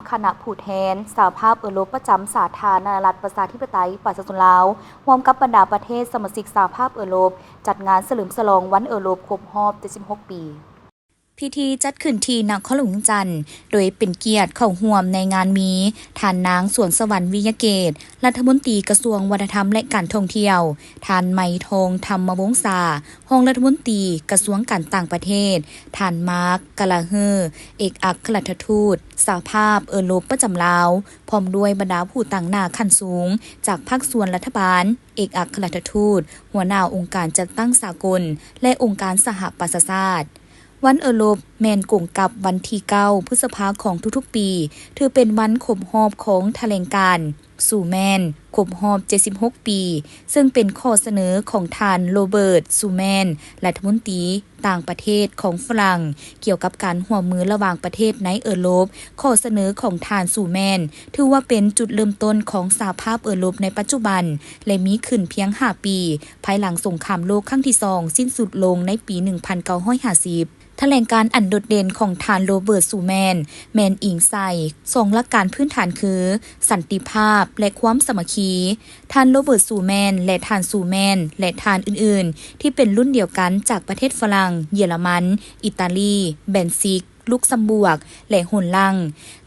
ຄະນະຜູ້ແທນສະຫະພາບເອີຣົບປະຈຳສາທາລະນະລັດປະຊາທິປະໄຕປະຊາຊົນລາວ ຮ່ວມກັບບັນດາປະເທດສະມາຊິກສະຫະພາບເອີຣົບ ຈັດງານສະເຫຼີມສະຫຼອງວັນເອີຣົບຄົບຮອບເຈັດສິບຫົກປີ. ພິທີຈັດຂຶ້ນທີ່ນະຄອນຫຼວງວຽງຈັນ ໂດຍເປັນກຽດເຂົ້າຮ່ວມໃນງານມີ ທ່ານນາງ ສວນສະຫວັນ ວິຍະເກດ ລັດຖະມົນຕີກະຊວງວັດທະນະທຳ ແລະ ການທ່ອງທ່ຽວ, ທ່ານ ໄມທອງ ທຳມະວົງສາ ຮອງລັດຖະມົນຕີກະຊວງການຕ່າງປະເທດ, ທ່ານ ມາກ ກາລາເຮີ ເອກອັກຄະລັດຖະທູດສະຫະພາບເອີຣົບປະຈຳລາວ, ພ້ອມດ້ວຍບັນດາຜູ້ຕາງໜ້າຂັ້ນສູງຈາກພາກສ່ວນລັດຖະບານ, ເອກອັກຄະລັດຖະທູດ, ຫົວໜ້າອົງການຈັດຕັ້ງສາກົນ ແລະ ອົງການສະຫະປະຊາຊາດ. ວັນເອີຣົບແມ່ນກົງກັບວັນທີເກົ້າ ພຶດສະພາຂອງທຸກໆປີ, ຖືເປັນວັນຄົບຮອບຂອງຖະແຫຼງການ ຊູແມນ ຄົບຮອບເຈັດສິບຫົກປີ, ເຊິ່ງເປັນຂໍ້ສະເໜີຂອງທ່ານ ໂຣເບີດ ຊູແມນ ລັດຖະມົນຕີຕ່າງປະເທດຂອງຝຣັ່ງ ກ່ຽວກັບການຮ່ວມມືລະຫວ່າງປະເທດໃນເອີຣົບ. ຂໍ້ສະເໜີຂອງທ່ານ ຊູແມນ ຖືວ່າເປັນຈຸດເລີ່ມຕົ້ນຂອງສະຫະພາບເອີຣົບໃນປັດຈຸບັນ ແລະ ມີຂຶ້ນພຽງຫ້າປີ ພາຍຫຼັງສົງຄາມໂລກຄັ້ງທີສອງສິ້ນສຸດລົງໃນປີໜຶ່ງພັນເກົ້າຮ້ອຍຫ້າສິບ. ຖະແຫຼງການອັນໂດດເດັ່ນຂອງທ່ານ ໂຣເບີດ ຊູແມນ ແມ່ນອີງໃສ່ສອງຫຼັກການພື້ນຖານຄື ສັນຕິພາບ ແລະ ຄວາມສາມັກຄີ. ທ່ານ ໂຣເບີດ ຊູແມນ ແລະ ທ່ານ ຊູແມນ ແລະ ທ່ານອື່ນໆ ທີ່ເປັນລຸ້ນດຽວກັນຈາກປະເທດຝຣັ່ງ, ເຢຍລະມັນ, ອີຕາລີ, ແບນຊິກ, ລຸກຊຳບວກ ແລະ ໂຮນລັງ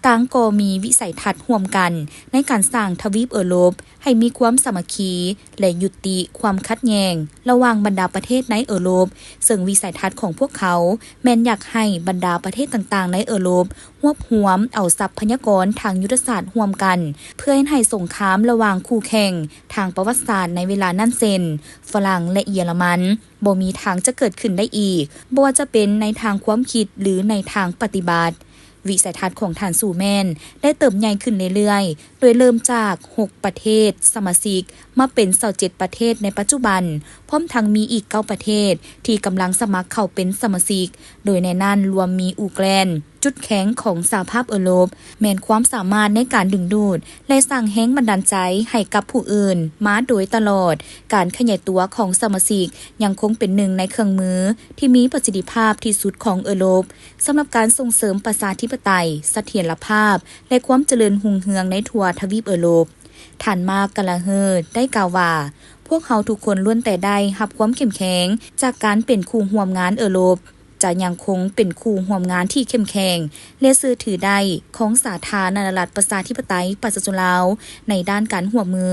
ຕ່າງກໍມີວິໄສທັດຮ່ວມກັນໃນການສ້າງທະວີບເອີຣົບ ໃຫ້ມີຄວາມສາມັກຄີ ແລະ ຍຸຕິຄວາມຂັດແຍ່ງລະຫວ່າງບັນດາປະເທດໃນເອີຣົບ, ເຊິ່ງວິໄສທັດຂອງພວກເຂົາແມ່ນຢາກໃຫ້ບັນດາປະເທດຕ່າງໆໃນເອີຣົບຮວບຮວມເອົາຊັບພະຍາກອນທາງຍຸດທະສາດຮ່ວມກັນ ເພື່ອເຮັດໃຫ້ສົງຄາມລະຫວ່າງຄູ່ແຂ່ງທາງປະຫວັດສາດໃນເວລານັ້ນເຊັ່ນ ຝຣັ່ງ ແລະ ເຢຍລະມັນ ບໍ່ມີທາງຈະເກີດຂຶ້ນໄດ້ອີກ, ບໍ່ວ່າຈະເປັນໃນທາງຄວາມຄິດ ຫຼື ໃນທາງປະຕິບັດ. ວິໄສທັດຂອງທ່ານ ຊູແມນ ໄດ້ເຕີບໃຫຍ່ຂຶ້ນເລື້ອຍໆ ໂດຍເລີ່ມຈາກຫົກປະເທດສະມາຊິກ ມາເປັນຊາວເຈັດປະເທດໃນປັດຈຸບັນ, ພ້ອມທັງມີອີກເກົ້າປະເທດທີ່ກຳລັງສະໝັກເຂົ້າເປັນສະມາຊິກ, ໂດຍໃນນັ້ນລວມມີອູແກລນ. ຈຸດແຂງຂອງສະຫະພາບເອີຣົບ ແມ່ນຄວາມສາມາດໃນການດຶງດູດ ແລະ ສ້າງແຮງບັນດານໃຈໃຫ້ກັບຜູ້ອື່ນມາໂດຍຕະຫຼອດ. ການຂະຫຍາຍຕົວຂອງສະມາຊິກຍັງຄົງເປັນໜຶ່ງໃນເຄື່ອງມືທີ່ມີປະສິດທິພາບທີ່ສຸດຂອງເອີຣົບ ສຳລັບການສົ່ງເສີມປະຊາທິປະໄຕ, ສະຖຽນລະພາບ ແລະ ຄວາມຈະເລີນຮຸ່ງເຮືອງໃນທົ່ວທະວີບເອີຣົບ. ທ່ານ ມາກ ກາລາເຮີ ໄດ້ກ່າວວ່າ, ພວກເຮົາທຸກຄົນລ້ວນແຕ່ໄດ້ຮັບຄວາມເຂັ້ມແຂງຈາກການເປັນຄູ່ຮ່ວມງານເອີຣົບ. ຈະຍັງຄົງເປັນຄູ່ຮ່ວມງານທີ່ເຂັ້ມແຂງ ແລະ ເຊື່ອຖືໄດ້ຂອງສາທາລະນະລັດປະຊາທິປະໄຕປະຊາຊົນລາວ ໃນດ້ານການຮ່ວມມື,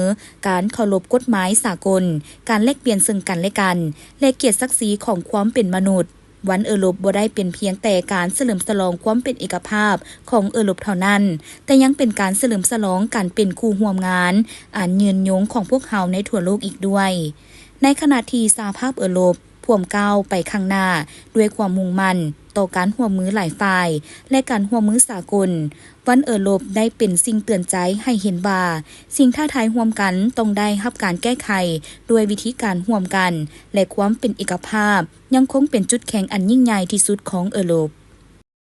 ການເຄົາລົບກົດໝາຍສາກົນ, ການແລກປ່ຽນເຊິ່ງກັນແລະກັນ ແລະ ກຽດສັກສີຂອງຄວາມເປັນມະນຸດ. ວັນເອີຣົບບໍ່ໄດ້ເປັນພຽງແຕ່ການສະເຫຼີມສະຫຼອງຄວາມເປັນເອກະພາບຂອງເອີຣົບເທົ່ານັ້ນ, ແຕ່ຍັງເປັນການສະເຫຼີມສະຫຼອງການເປັນຄູ່ຮ່ວມງານອັນຍືນຍົງຂອງພວກເຮົາໃນທົ່ວໂລກອີກດ້ວຍ. ໃນຂະນະທີ່ສະຫະພາບເອີຣົບ ພວມກ້າວໄປຂ້າງໜ້າດ້ວຍຄວາມມຸ່ງໝັ້ນຕໍ່ການຮ່ວມມືຫຼາຍຝ່າຍ ແລະ ການຮ່ວມມືສາກົນ. ວັນເອີຣົບໄດ້ເປັນສິ່ງເຕືອນໃຈໃຫ້ເຫັນວ່າ ສິ່ງທ້າທາຍຮ່ວມກັນຕ້ອງໄດ້ຮັບການແກ້ໄຂດ້ວຍວິທີການຮ່ວມກັນ ແລະ ຄວາມເປັນເອກະພາບຍັງຄົງເປັນຈຸດແຂງອັນຍິ່ງໃຫຍ່ທີ່ສຸດຂອງເອີຣົບ.